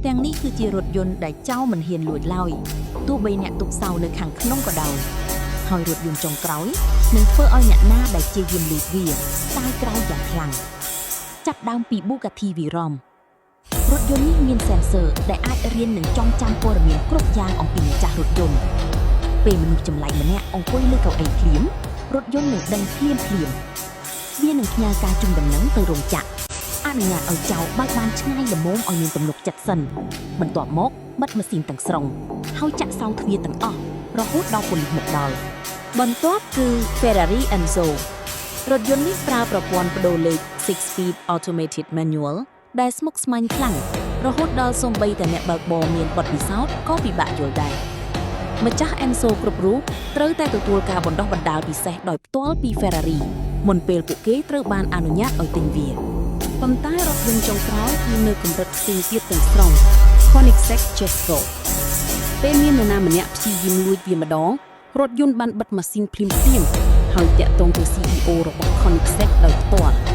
ទាំងនេះគឺជារថយន្តដែលចោរមិនហ៊ានលួចឡើយទោះបីអ្នកទុកសោនៅខាងក្នុងក៏ដោយហើយរថយន្តចុងក្រោយនឹងធ្វើឲ្យអ្នកណាដែលព្យាយាមលួចវាស្ដាយក្រោយយ៉ាងខ្លាំងចាប់ដើមពី Bugatti Veyron រថយន្តនេះមាន sensor ដែលអាចរៀននិងចងចាំព័ត៌មានគ្រប់យ៉ាងអំពីម្ចាស់រថយន្តពេលមនុស្សចម្លែកម្នាក់អង្គុយលើកៅអីភ្លាមរថយន្តនឹងដឹងភ្លាមភ្លាមវានឹងផ្ញើការជូនដំណឹងទៅរោងចក្រអនុញ្ញាតឲ្យចោរបើកបានឆ្ងាយល្មមឲ្យមានទំនុកចិត្តសិនបន្ទាប់មកបិទម៉ាស៊ីនទាំងស្រុងហើយចាក់សោទ្វារទាំងអស់រហូតដល់ប៉ូលីសមកដល់ បន្ទាប់គឺ Ferrari Enzo រថយន្តនេះប្រើប្រព័ន្ធប្ដូរលេខ 6 Speed Automated Manual ដែលស្មុគស្មាញខ្លាំងរហូតដល់សូម្បីតែអ្នកបើកបរមានបទពិសោធន៍ក៏ពិបាកយល់ដែរម្ចាស់ Enzo គ្រប់រូបត្រូវតែទទួលការបណ្ដុះបណ្ដាលពិសេសដោយផ្ទាល់ពី Ferrari មុនពេលពួកគេត្រូវបានអនុញ្ញាតឲ្យទិញវាប៉ុន្តែរថយន្តចុងក្រោយគឺនៅកម្រិតផ្សេងទៀតទាំងស្រុង Koenigsegg Jesko ពេលមាននរណាម្នាក់ព្យាយាមលួចវាម្ដង រថយន្តបានបិទម៉ាស៊ីនភ្លាមៗហើយតាក់ទងទៅ CEO របស់ Koenigsegg ដោយផ្ទាល់។